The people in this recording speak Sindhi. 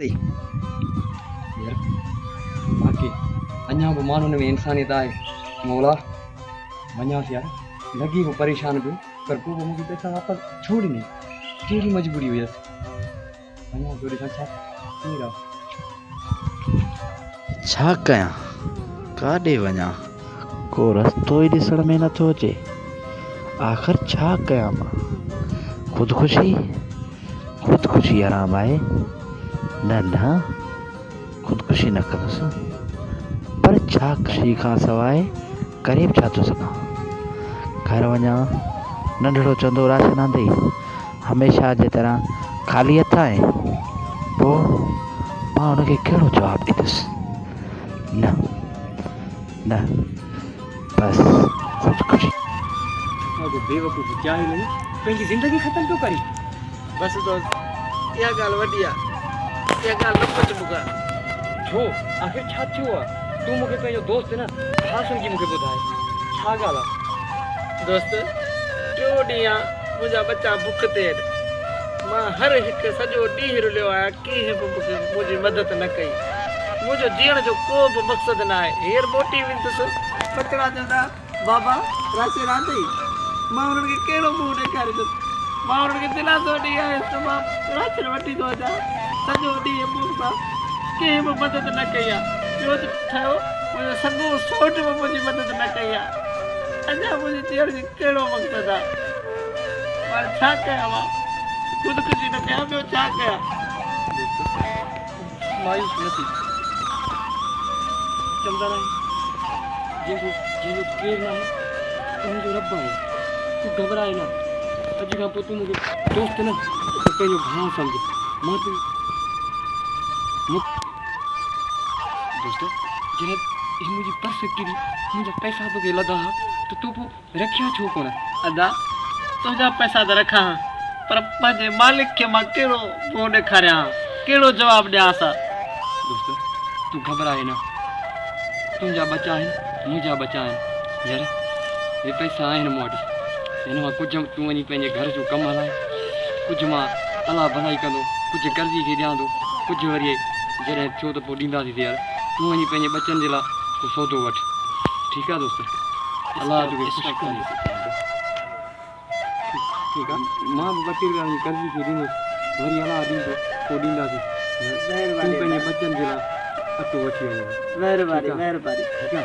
يار باقي اڃا به ماڻهن ۾ انسانيت آهي. مولا وڃانس يار لڳي به پريشان پيو پر پوء به مون کي پئسا واپس ڇو ڏني ڪهڙي مجبوري هيس وڃان ٿو ڏسان ڇا ڪير آ. ڇا ڪيان ڪاڏي وڃان ڪو رستو ئي ڏسڻ ۾ نٿو اچي آخر ڇا ڪيان مان خودڪشي خودڪشي حرام آهي نه نه خودڪشي نه ڪندس پر ڇا ڪشي کان سواء ڪري به ڇا ٿو سگهان گهر وڃان ننڍڙو چندو راشن آندئي هميشه جي طرح خالي هٿ آهي پوء مان هن کي ڪهڙو جواب ڏيندس نه نه بس خودڪشي. اڳو بيوقوف جاهل هو پنهنجي زندگي ختم پيو ڪري. بس دوست اها ڳالهه وڏي آ اها ڳالهه نه پڇ مون کان. ڇو آخر ڇا ٿيو آ تون مون کي پنهنجو دوست نه ڀاء سمجهي مون کي ٻڌاء ڇا ڳالهه آ. دوست ٽيون ڏينهن آ منهنجا ٻچا بک تي آهن مان هر هڪ سڄو ڏينهن رليو آهيان ڪنهن به مون کي منهنجي مدد نه ڪئي منهنجو جيئڻ جو ڪو به مقصد نه آهي هينئر موٽي ويندس ٻچڙا چوندا بابا راشي راندئي؟ مان انهن کي ڪهڙو منهن ڏيکاريندس؟ مان انهن کي دلاسو ڏئي آيس ته مان راشن وٺي ٿو اچان. سڄو ڏينهن مون سان ڪنهن به مدد نه ڪئي آ. ٻيو ته ٺهيو منهنجو سڳو سوٽ به منهنجي مدد نه ڪئي آ. اڃا منهنجي جيئڻ جو ڪهڙو مقصد آ؟ مان ڇا ڪيان مان خودڪشي نه ڪيان ٻيو ڇا ڪيان؟ مايوس نه ٿي. چوندا آهن جنهن جو جنهن جو ڪير ناهي ان جو رب آهي. تون گهٻراء نه. اڄ کان پوء تون مون کي دوست نه پر پنهنجو ڀاء سمجهه. مان تو مون دوست جڏهن هي منهنجي پرس ڪري منهنجا پئسا توکي لڌا ها ته تو پوء رکيا ڇو ڪونه؟ ادا تنهنجا پئسا ته رکان ها پر پنهنجي مالڪ کي مان ڪهڙو منهن ڏيکاريان ها، ڪهڙو جواب ڏيانس ها؟ دوست تون گهٻراء نه، تنهنجا ٻچا آهن منهنجا ٻچا آهن، يار هي پئسا آهن مون وٽ، هن مان ڪجهه تون وڃي پنهنجي گهر جو ڪم هلاء، ڪجهه مان الله ڀلائي ڪندو، ڪجهه قرضي کي ڏيان ٿو، ڪجهه وري جڏهن ٿيو ته پوء ڏينداسين يار، تون وڃي پنهنجي ٻچن جي لاء ڪو سودو وٺ، ٺيڪ آهي دوست. الله توکي خوش ڪري. ٺيڪ آ مان به ٻه ٽي روپيا وڃي قرضي کي ڏيندس وري الله ڏيندو پوء ڏينداسين تون پنهنجي ٻچن جي لاء اٽو وٺي وڃ. مهرباني مهرباني. ٺيڪ آ.